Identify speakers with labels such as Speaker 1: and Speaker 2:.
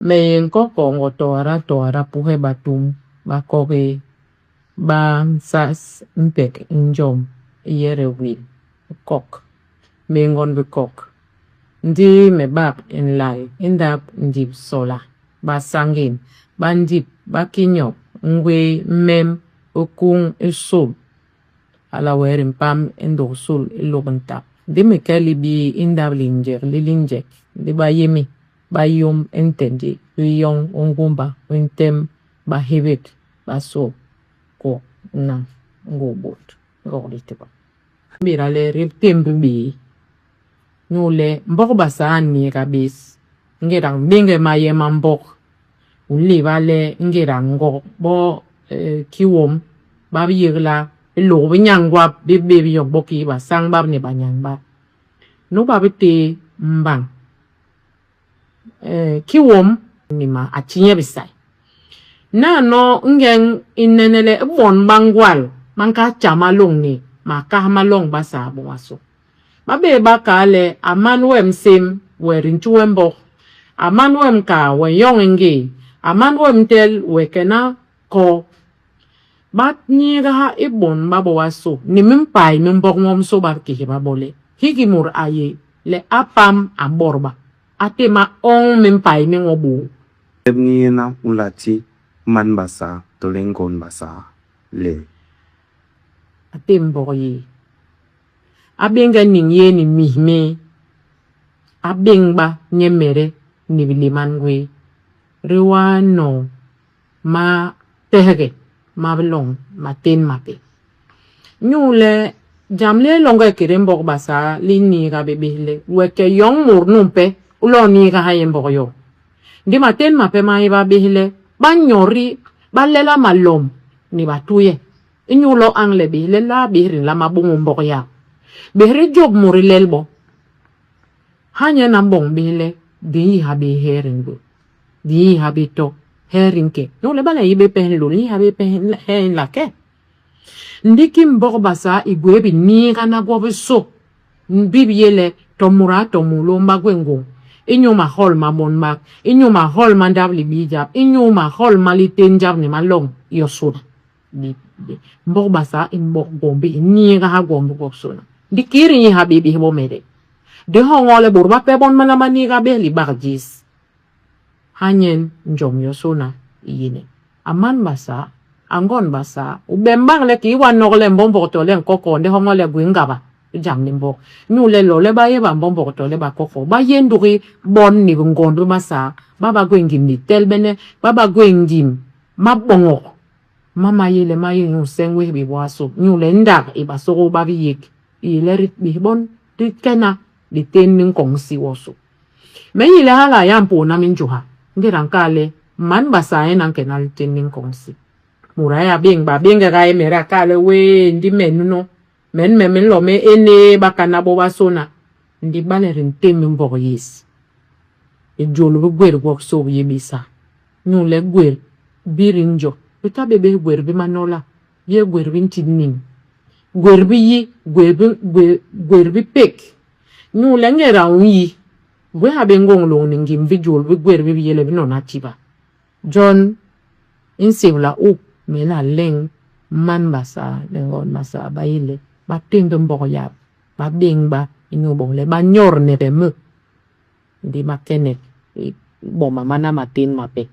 Speaker 1: Me yé Nkokoo Ngo Tôada Puhe Batum Bakogi ba nsas Mpek Njom i yé Wil, Nkok. Me yé ngond Bikok, ndi me bak nlal i ndap Ndip Sola, Basangén, Bandip, Bakinyok, Ngwéé, Mem, Okuñ, Ésôl. Hala wee di mpam i Ndôg Sul, i Lôk Ntap. Ndi me ke libii i ndap Linjek li Linjek, ndi ba yémi, ba yôm i Ntendi, u Yoñ, u Ngumba, u Ntem, ba Hébét, ba sôk kwo nañ Ngog Bôt, Ngog Lituba. I mbéda le di témb béé inyu le Mbog Basaa a n'niiga bés. Ingéda u m'béñge maye ma Mbog, u nléba le ingéda Ngog bo Kiwom ba biyégla bilôk bi nyañ gwap bi bé bi yoñ bo kii basañ bap ni banyañ bap. Nu ba bitéé mbañ, Kiwom ni ma a ti nye bisai. Nano ngeñ i nene le i bon ba ngwal ba nkahal tjama lôñni makas ma loñ Basaa bobasô. Ba bé ba kal le, A man wem Sém, we di nti we mbok. A man wem Kaa, we yoñ i ngii. A man wem Ntel, we kena kôô. Ba niigaha i bon ba bobasô ni mimpai mi mbok nwomsô ba kihba bo le, hiki mut a yé le a pam a bôdba, a témb a oñ mimpai mi nwo bôô.
Speaker 2: Lép ni yéna u nla ti man Basaa tole ngond Basaa le.
Speaker 1: A témb mbok yéé. A béñge niñ yéé ni mis méé. A béñba nyemede ni biléman gwéé. Ri waa noo matehge ma biloñ matén mape. Inyule jam li yé longe ikédé Mbog Basaa li n'niiga bé bés le we ke yoñ mut numpe u loo niiga ha nye mbog yoñ. Ndi matén mape ma ñéba bés le ba nyodi, ba lela malom ni batuye inyu lo añle bés lelaa bés di nlama bôñôl mbog yap. Bés di jôp mu di lel bo. Ha nyen a mboñ bés le di nyi ha bé hee di ngwéé. Di nyi ha bé to hee di nke. Inyule ibale i yi bé pes nlôl, i nyi ha bé pes hee i nla ke. Ndi ki Mbog Basaa i gwéé biniigana gwobisô bi bi yé le to mudaa to munlôm ba gwé ngôñ inyu mahol ma bon bap, inyu mahol ma ndap libii jap, inyu mahol ma litén jap ni ma loñ yosôna. Mbog Basaa i mbok gwom bi, i niigaha gwom bi gwobisôna. Ndi kii di nyi ha bé bésbomede? Di hoñol le bôt bape bon ba nlama niiga bés libak jés. Ha nyen njom yosôna i yéne. A man Basaa, a ngond Basaa, u bem bañ le kii w'a nok le mbombog tole nkokon ndi hoñol le gwé ngaba i jam li mbok. Inyule ilole ba yé bambombog tole bakokon, ba yé ndugi bon ni bingond bi Basaa ba ba gwé ngim litelbene, ba ba gwé ngim maboñok ma ma yé le ma yé inyu nseñ wés bibôasô. Inyule ndak i basôgôl ba bi yék i yé le bés bon di kena litén ni nkoñ isi wonsô. Me nyi le hala a yé a mpôôna minjôha ngéda nkal le, Man Basaa nyen a nkena litén li nkoñ isi. Mut a yé a béñba, a béñgege yemede a kal le, Wee, ndi me nunu, men me me nlo me énéé bakana bobasôna. Ndi ibale di ntémb i mbok yés, i jôl bi gwét gwobisô bi yé bés ha, inyule gwét bi di njo bi ta bé bés gwét bi manola, bi yé gwét bi nti niñ, gwét bi yi, gwét bi pék. Inyule ngéda u nyi, u gwé ha bé ngôñ lôñni ngim bijôl bi gwét bi bi yé le bi nona tjiba. Jon i nsébla u, me nla leñ man Basaa ni ngond Basaa ba yé le ba témb mbok yap, ba béñba inyu boñ le ba nyodnege mu, ndi ba kenek i boma mana matén mape.